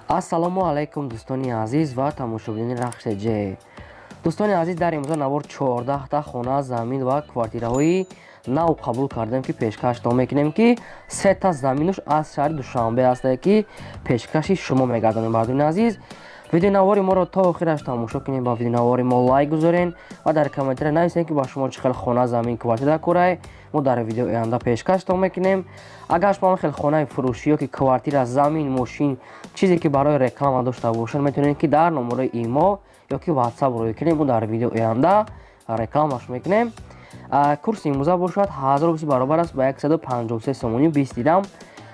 Ассалому алайкум, дӯстони азиз ва тамошобинони Рахш ТЖ. Дӯстони азиз, дар имрӯза навор 14та хона, замин ва квартираҳои нав қабул кардем, ки пешкаштон мекунем, ки сета заминуш аз шаҳри Душанбе ҳастае, ки пешкаши шумо мегардонем. Мардуми азиз, видеонавори моро то охираш тамошо кунем, ба видеонавори мо лайк гузорен ва дар комментария нависем, ки ба шумо чӣ хел хона, замин, квартира курай. Мо дар видео оянда пешкаштон мекунем. Агар шумо хел хонаи фурӯшӣ ё ки квартира, замин, мошин, чизе ки барои реклама дошта бошад, метавонед, ки дар номерои имо ё ки Ватсап рӯй кунем, мо дар видео оянда рекламаш мекунем. Курси имрӯза бошад 1020 баробар аст ба 153 сомонӣ 20 дирам.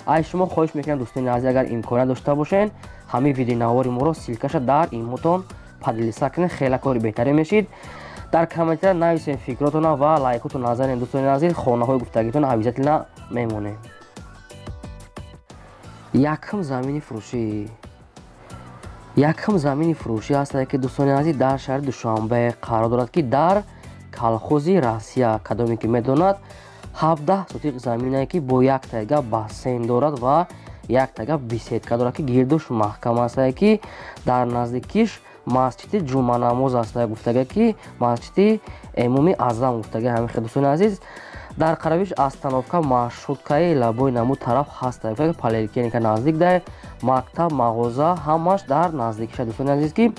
Ай шумо хоҳиш мекунам, дӯстони азиз, агар имконият дошта бошед, ҳамин видеонавори моро ссылка ша дар имотон поделиться кунед, хеле кори беҳтаре мешид. Дар комментария нависем фикротона ва лайкотон назанем. Дӯстони азиз, хонаҳои гуфтагитон обязательно мемонем. Якум замини фурӯшӣ, якум замини фурӯшӣ ҳастае, ки, дӯстони азиз, дар шаҳри Душанбе қарор дорад, ки дар колхози Россия, кадоме ки медонад, 17 сотиқ заминае, ки бо як тайга бассейн дорад ва як тайга беседка дорад, ки гирдуш маҳкам ҳастае, ки дар наздикиш масҷиди ҷумъанамоз ҳастае, гуфтага, ки масҷиди Имоми Аъзам гуфтага ҳамин хел. Дӯстони азиз, дар қарабиш остановка маршруткаи лабои намуд тараф ҳаста, поликлиника наздик дай, мактаб, мағоза ҳамаш дар наздикиша. Дӯстони азиз, ки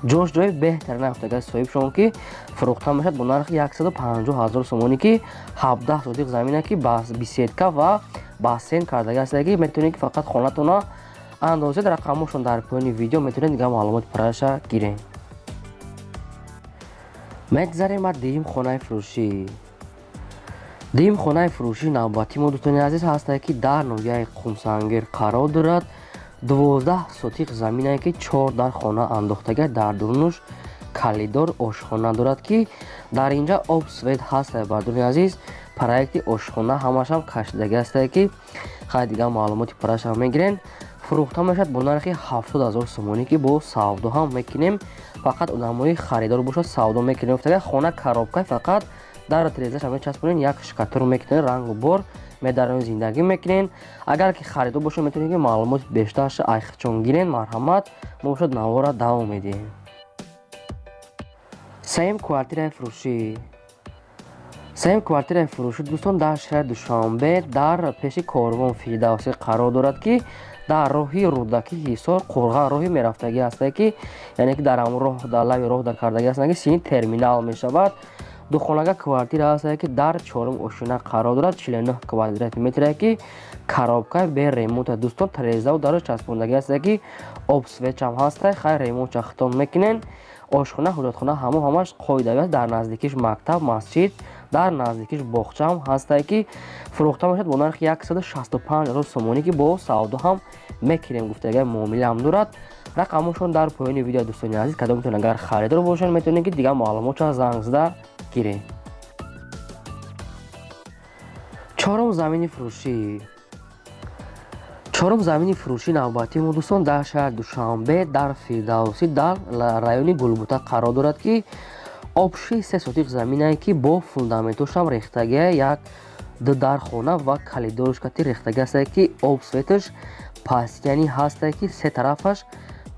ҷош ҷои беҳтарина гуфтага соҳибшон, ки фурӯхта мешавад бо нархи 150 ҳазор сомонӣ, ки 17 сотиқ замина, ки беседка ва бассейн кардага ҳастае, ки метавонед, ки фақат хонатона андозед. Рақамошон дар поёни видео, метавонед дигар маълумоти пурраша гирем. Мегзарем ба дуюм хонаи фурӯшӣ. Дуюм хонаи фурӯшии навбатӣ мо, дӯстони азиз, ҳастае, ки дар ноҳияи Қумсангир қарор дорад. 12 сотиқ заминае, ки чор дар хона андохтага, дар дурунуш коридор, ошхона дорад, ки дар инҷа об, свет ҳастае. Бардони азиз, проекти ошхона ҳамашам кашидаги ҳастае, ки хай дигар маълумоти пуррашам мегирен. Фурӯхта мешавад бо нархи 70 ҳазор сомонӣ, ки бо савдо ҳам мекунем, фақат одамои харидор бошад, савдо мекунем. Гуфтага, хона коробка, фақат дар тирезаша мечаспонен, як штукатур мекунен, рангу бор медаронен, зиндагӣ мекунен. Агар ки харидор бошед, метавонед, ки маълумоти бештарша айхчон гирен. Марҳамат, мо бошад навора давом медиҳем. Сеюм квартираи фурӯшӣ. Сеюм квартираи фурӯшӣ, дӯстон, дар шаҳри Душанбе, дар пеши Корвон Фирдавсӣ қарор дорад, ки дар роҳи Рӯдакӣ, Ҳисор, Қурған роҳи мерафтагӣ ҳастае, ки яъне ки дар ҳамон роҳ, дар лаби роҳ дар кардагӣ ҳастанд, ки сини терминал мешавад. Духонага квартира ҳастае, ки дар чорум ошина қарор дорад, 49 квадрати метре, ки коробка, бе ремонта, дӯстон, трезаву дарош часпондагӣ ҳастае, ки об, свет чам ҳастае. Хай, ремонтча хитон мекунен. Ошхона, ҳуҷатхона ҳамо ҳамаш қоидави аст. Дар наздикиш мактаб, масҷид, дар наздикиш боғчаам ҳастае, ки фурӯхта мешавад бо нархи 165 ҳазор сомонӣ, ки бо савдо ҳам мекунем гуфтага, муомилаам дорад. Рақамошон дар поёни видео, дӯстони азиз, кадомтон агар харидор бошанд, метавонед, ки дигар маълумотша занг зада гирем. Чорум замини фурӯшӣ. Чорум замини фурӯшии навбатии мо, дӯстон, дар шаҳри Душанбе, дар Фирдавсӣ, дар райони Гулбута қарор дорад, ки общий се сотиқ заминае, ки бо фундаментошам рехтагия, як ду дар хона ва коридорш кати рехтагӣ ҳастае, ки об, светаш пастяни ҳастае, ки се тарафаш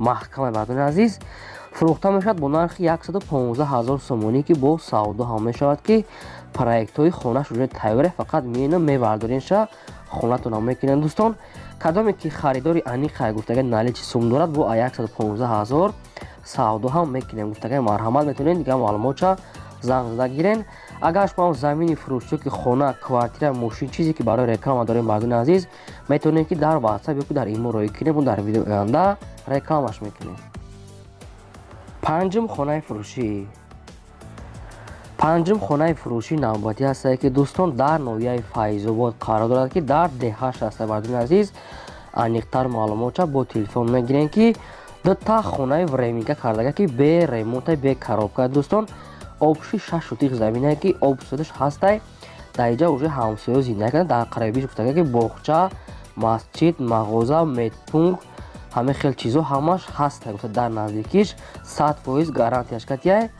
маҳкама. Мардони азиз, фурӯхта мешавад бо нархи 115 ҳазор сомонӣ, ки бо савдо ҳам мешавад, ки проектҳои хонаш уже тайёре, фақат меина мебардоренша, хонатонам мекунед. Дӯстон, кадоме ки харидори аниқай гуфтага, наличный сум дорад, бо 115 ҳазор савдо ҳам мекунем гуфтага. Марҳамат, метавонед дигар маълумотша занг зада гирен. Агар шумо замини фурӯшӣ, ки хона, квартира, мошин, чизе ки барои реклама дорем, мардони азиз, метавонед, ки дар Ватсап ё ки дар имо роӣ кунем, мо дар видео оянда рекламаш мекунем. Панҷум хонаи фурӯшӣ. Панҷум хонаи фурӯшии навбатӣ ҳастае, ки, дӯстон, дар ноҳияи Файзобод қарор дорад, ки дар деҳаш ҳастае. Мардони азиз, аниқтар маълумотша бо телефон мегирем, ки дута хонаи временка кардага, ки бе ремонта, бе коробка, дӯстон, общий шаш сотиқ заминае, ки об, светаш ҳастай. Дар инҷа уже ҳамсоё зиндагӣ карданд. Дар қарибиш гуфтага, ки боғча, масҷид, мағоза, медпункт, ҳамин хел чизо ҳамаш ҳастай гуфта. Дар наздикиш 100% гарантияш катияй.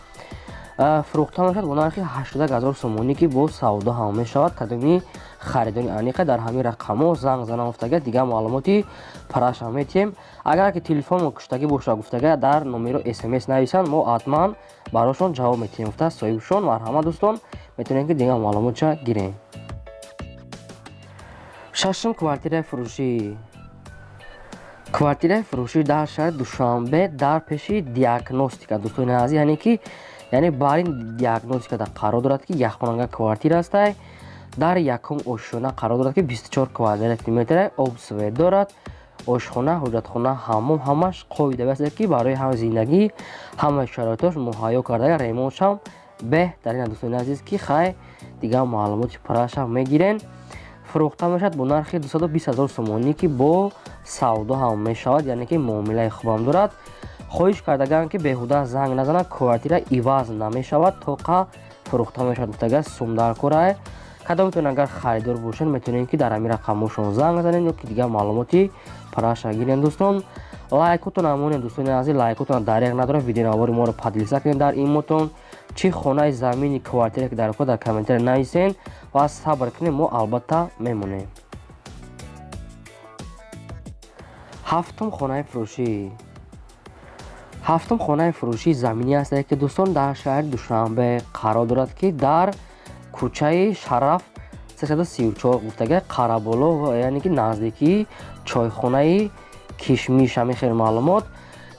Фурӯхта мешавад бо нархи 81 000 сомонӣ, ки бо савдо ҳам мешавад. Кадоми харидони аниқа дар ҳамин рақамҳо занг занам гуфтага, дигар маълумоти параша метиҳем. Агар ки телефонмо куштагӣ боша гуфтага, дар номеро смс нависанд, мо ҳатман барошон ҷавоб метиҳем гуфта соҳибшон. Марҳамат дӯстон, метавонем ки дигар маълумотша гирем. Шашум квартираи фурӯшӣ. Квартираи фурӯшӣ дар шаҳри Душанбе, дар пеши диагностика, дӯстони азиз, яъне ки яъне барин диагностикада қарор дорад, ки якхонага квартира ҳастай. Дар якум ошёна қарор дорад, ки 24 квадратный метр, об свет дорад, ошхона, ҳуҷратхона, ҳаммом, ҳамаш қоида аст, ки барои ҳам зиндагӣ ҳамаи шароитош муҳайё карда, ремонтшам беҳтарин, дӯстони азиз, ки хай дигар маълумоти парашам мегирен. Фурӯхта мешавад бо нархи 220 000 сомонӣ, ки бо савдо ҳам мешавад, яъне ки муомилаи хубам дорад. Хоҳиш кардаган, ки беҳуда занг назанад, квартира иваз намешавад, тоқа фурӯхта мешавад гуфтага, сум дар корае. Кадометон агар харидор бошед, метавонед ки дар ҳамин рақамҳошон занг занед ё ки дигар маълумоти параша гирен. Дӯстон, лайкотон амонед, дӯстони азиз, лайкотон дареғ надорад. Видеонавори моро поделиться кунед дар имотон. Чӣ хонаи, замини, квартира ки дар кор, дар комментария нависен ва сабр кунем, мо албатта мемонем. Ҳафтум хонаи фурӯшӣ. Ҳафтум хонаи фурӯшии заминӣ аст, ки дӯстон дар шаҳри Душанбе қарор дорад, ки дар кӯчаи Шараф 334 гуфтага, Қараболо, яъне ки наздикии чойхонаи Кишмиш. Ҳамин хел маълумот.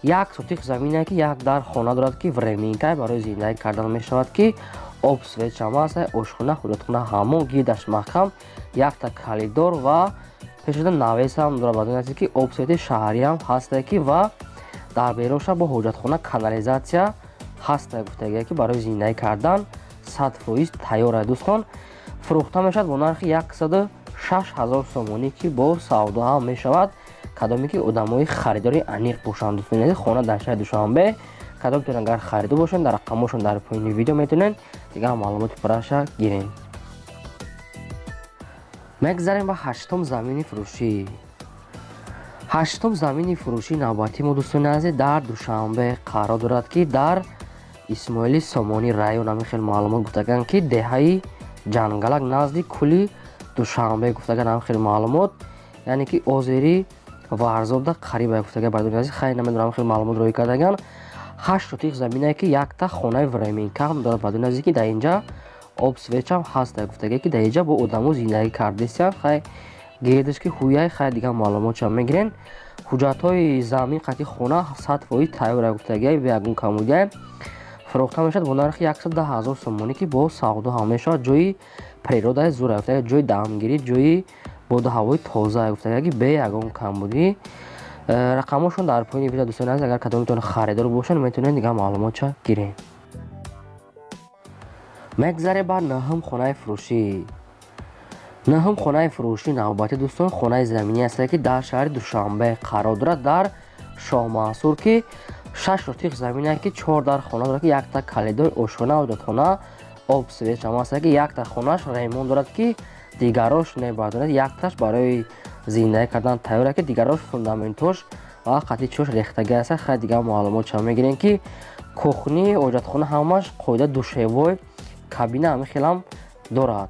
Як сотих замине, ки як дар хона дорад, ки временка барои зиндагӣ кардан мешавад, ки об свет шама аст, ошхона, ҳуҷратхона, ҳаммом, гирдаш маҳкам, якта калидор ва пешода навес ҳам дорад. Баъд аст, ки об свети шаҳриам ҳаста, ки ва дар берунша бо ҳоҷатхона, канализатсия ҳаста гуфтагия, ки барои зиндагӣ кардан 100% тайёр аст. Дӯстон, фурӯхта мешавад бо нархи 106 000 сомонӣ, ки бо савдо ҳам мешавад. Кадоме ки одамои харидори аниқ бошанд, дӯстони азиз, хона дар шаҳри Душанбе, кадомтон агар харидор бошанд, дар рақамҳошон дар поёни видео метавонед дигар маълумоти пурраша гирем. Мегзарем ба ҳаштум замини фурӯшӣ. Ҳаштум замини фурӯшии навбатии мо, дӯстони азиз, дар Душанбе қарор дорад, ки дар Исмоили Сомонӣ район. Ҳамин хел маълумот гуфтаган, ки деҳаи Ҷангалак, назди кӯли Душанбе гуфтаган. Ҳамин хел маълумот, яъне ки озери Варзобда қариба гуфтага, бардони азиз. Хай, намедонам, ҳамин хел маълумот роҳӣ кардаган. Ҳашт сотих замине, ки якта хонаи временка ҳам дорад, бардони азиз, ки дар инҷа об светчам ҳаста гуфтага, ки дар инҷа бо одамо зиндагӣ кардесиянд. Хай, гирдаш ки ҳуяй, хай дигар маълумотшам мегирен. Ҳуҷҷатҳои замин қатъи хона 100% тайёра гуфтагия, бе ягон камудия. Фурӯхта мешавад бо нархи 110 000 сомонӣ, ки бо савдо ҳам мешавад. Ҷои природаи зура гуфтага, ҷои дамгирӣ, ҷои боду ҳавои тоза гуфтага, ки бе ягон камбудӣ. Рақамҳошон дар поёни видео, дӯстони азиз, агар кадометон харидор бошанд, метавонед дигар маълумотша гирем. Мегзарем ба нӯҳум хонаи фурӯшӣ. Нӯҳум хонаи фурӯшӣ навбатӣ, дӯстон, хонаи заминӣ аст, ки дар шаҳри Душанбе қарор дорад, дар Шоҳмансур, ки шаш сотих замине, ки чор дар хона дорад, ки якта калидор, ошхона, ҳоҷатхона, об свет шама аст, ки якта хонааш ремонт дорад, ки дигарош небардорад, якташ барои зиндагӣ кардан тайёр аст, ки дигарош фундаментош ва қатъи чиёш рехтагӣ аст. Хай, дигар маълумотшам мегирем, ки кухни, ҳоҷатхона ҳамаш қоида, душевой кабина ҳамин хелам дорад.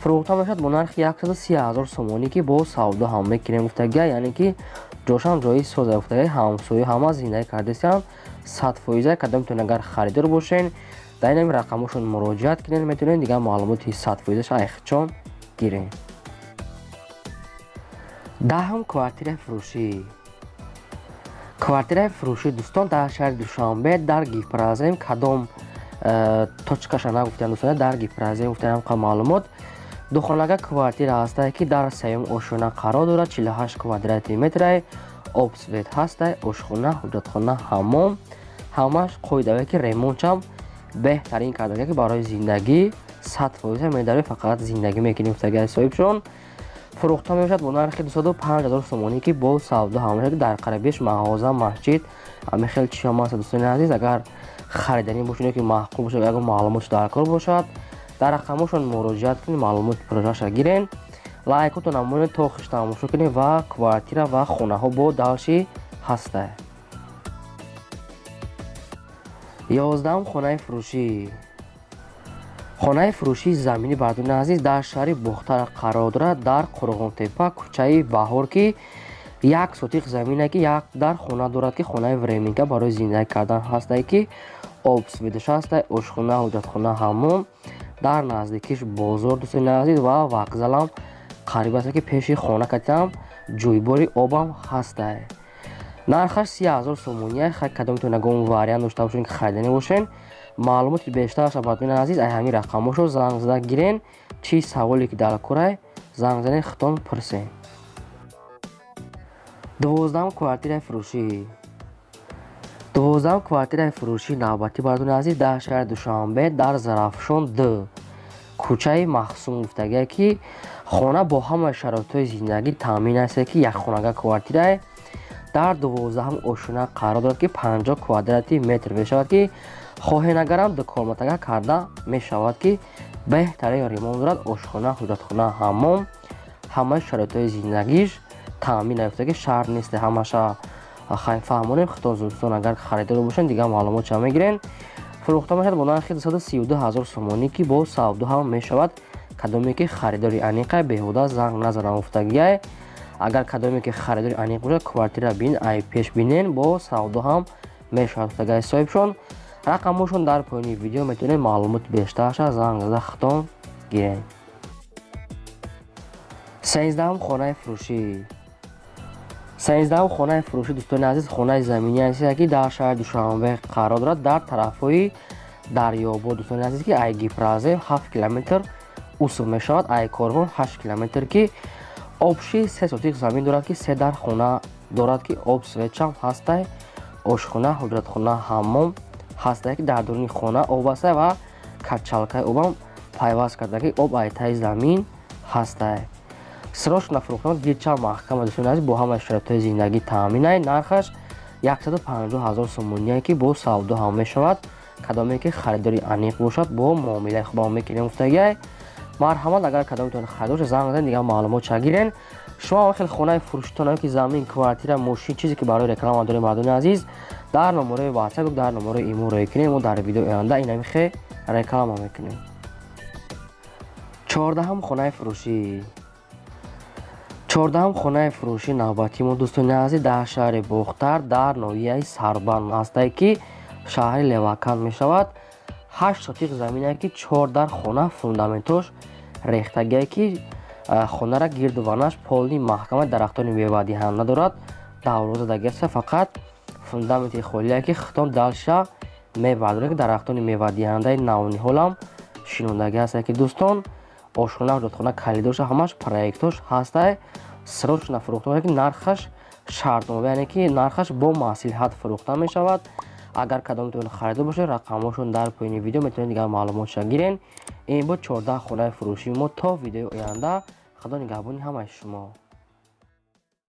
Фурӯхта мешавад бо нархи 130 000 сомонӣ, ки бо савдо ҳам мекунем гуфтагия, яъне ки ҷошам ҷои соза гуфтагия, ҳамсоя ҳама зиндагӣ кардесиянд 100%. Кадомтон агар харидор бошен, дар ин рақамҳошон муроҷиат кунед, метавонед дигар маълумоти 100%-ша айхчон гирем. Даҳум квартираи фурӯшӣ. Квартираи фурӯшӣ, дӯстон, дар шаҳри Душанбе, дар Гипрозем, кадом точкаша нагуфтем, дӯстон, дар Гипрозем гуфтем ҳамқа маълумот. Духонага квартира ҳастае, ки дар сеюм ошёна қарор дорад, 48 квадратный метрае, об свет ҳастае, ошхона, ҳуҷратхона, ҳаммом, ҳамаш қоидаве, ки ремонтшам беҳтарин кардага, ки барои зиндагӣ 100% медарои, фақат зиндагӣ мекунӣ гуфтагиа соҳибшон. Фурӯхта мешавад бо нархи 205 000 сомонӣ, ки бо савдо ҳам мешавад. Дар қарибиш мағоза, масҷид, ҳамин хел чиҳам аст. Дӯстони азиз, агар хариданӣ бошед ё ки маъқул бошад, ягон маълумот дар кор бошад, дар рақамҳошон муроҷиат кунед, маълумоти пурраша гирен. Лайкотон намонед, то хиш тамошо кунед ва квартира ва хонаҳо бо далши ҳаста. 11-ум хонаи фурӯшӣ. Хонаи фурӯшии заминӣ, бардони азиз, дар шаҳри Бохтар қарор дорад, дар Қурғонтеппа, кӯчаи Баҳор, ки 1 сотиқ замине, ки як дар хона дорад, ки хонаи временка барои зиндагӣ кардан ҳастае, ки об свет аш ҳастае, ошхона, ҳоҷатхона, ҳаммом, дар наздикиш бозор, дӯстони азиз, ва вокзалам қариб аст, ки пеши хона катиам ҷӯйбори обам ҳастае. Нархаш 30 000 сомония. Хай, кадомтон ягон вариант дошта бошен, ки хариданӣ бошен, маълумоти бештараш, бардони азиз, ай ҳамин рақамҳошо занг зада гирен. Чӣ саволе ки дар корай, занг занед, худтон пурсен. 12-ум квартираи фурӯшӣ. 12-ум квартираи фурӯшии навбатӣ, бардони азиз, дар шаҳри Душанбе, дар Зарафшон д, кӯчаи Махсум гуфтагие, ки хона бо ҳамаи шароитҳои зиндагӣ таъмин аст, ки якхонага квартирае дар 12-ум ошёна қарор дорад, ки 50 квадрати метр мешавад, ки хоҳен агарам дукомнатага карда мешавад, ки беҳтарин ремонт дорад, ошхона, ҳоҷатхона, ҳаммом, ҳамаи шароитҳои зиндагиш таъмин наёфта, ки шаҳр нест. Ҳамаша хай фаҳмонем худтон. Дӯстон, агар харидор бошен, дигар маълумотша мегирен. Фурӯхта мешавад бо нархи 232 ҳазор сомонӣ, ки бо савдо ҳам мешавад. Кадоме ки харидори аниқай, беҳуда занг назанам гуфтагиай. Агар кадоме ки харидори аниқ бошад, квартира бин, ай пеш бинен, бо савдо ҳам мешавад гуфтагиай соҳибшон. Рақамҳошон дар поёни видео, метавонед маълумоти бештарша занг зада худтон гирен. 13-ум хонаи фурӯшӣ. 13-ум хонаи фурӯшӣ, дӯстони азиз, хонаи заминӣ аст, ки дар шаҳри Душанбе қарор дорад, дар тарафҳои Дарёбод, дӯстони азиз, ки ай Гипрозем 7 километр усл мешавад, ай Корвон 8 километр, ки общий 3 сотиқ замин дорад, ки се дар хона дорад, ки об свет чам ҳастай, ошхона, ҳоҷатхона, ҳаммом ҳастай, ки дар дуруни хона об ҳастай ва качалка и обам пайваст карда, ки об ай таи замин ҳастай. Срочно фурӯхтан, гирча маҳкама, дӯстони азиз, бо ҳамаи шароитҳои зиндагӣ таъминай. Нархаш 150 ҳазор сомоние, ки бо савдо ҳам мешавад. Кадоме ки харидори аниқ бошад, бо муомилаи хубам мекунем гуфтагиай. Марҳамат, агар кадометон харидор бошад, занг занед, дигар маълумот ча гирен. Шумо хеле хонаи фурӯшитон, ки замин, квартира, мошин, чизе ки барои реклама дорем, мардони азиз, дар номерои WhatsApp, дар номерои имо роӣ кунем. Мо дар видеои оянда инами хе реклама мекунем. 14-ум хонаи фурӯшӣ. 14-ум хонаи фурӯшии навбатии мо, дӯстони азиз, дар шаҳри Бохтар, дар ноҳияи Сарбанд ҳастае, ки шаҳри Леваканд мешавад. 8 сотиқ замине, ки чор дар хона, фундаментош рехтагие, ки хонара гирду ванаш полный маҳкама, дарахтони мевадиҳанда дорад, даврозадаги аст, фақат фундаменти холие, ки хитон дальше мебардорад, ки дарахтони мевадиҳандаи навниҳолам шинондагӣ ҳастае, ки дӯстон, ошхона, ҳоҷатхона, калидоша, ҳамаш проектош ҳастай. Срочно фурӯхта, ки нархаш шартнома, яъне ки нархаш бо маслиҳат фурӯхта мешавад. Агар кадомтон харидор бошед, рақамҳошон дар поёни видео, метавонед дигар маълумотша гирен. Ин буд 14 хонаи фурӯшии мо. То видеои оянда, худо нигаҳбони ҳамаи шумо.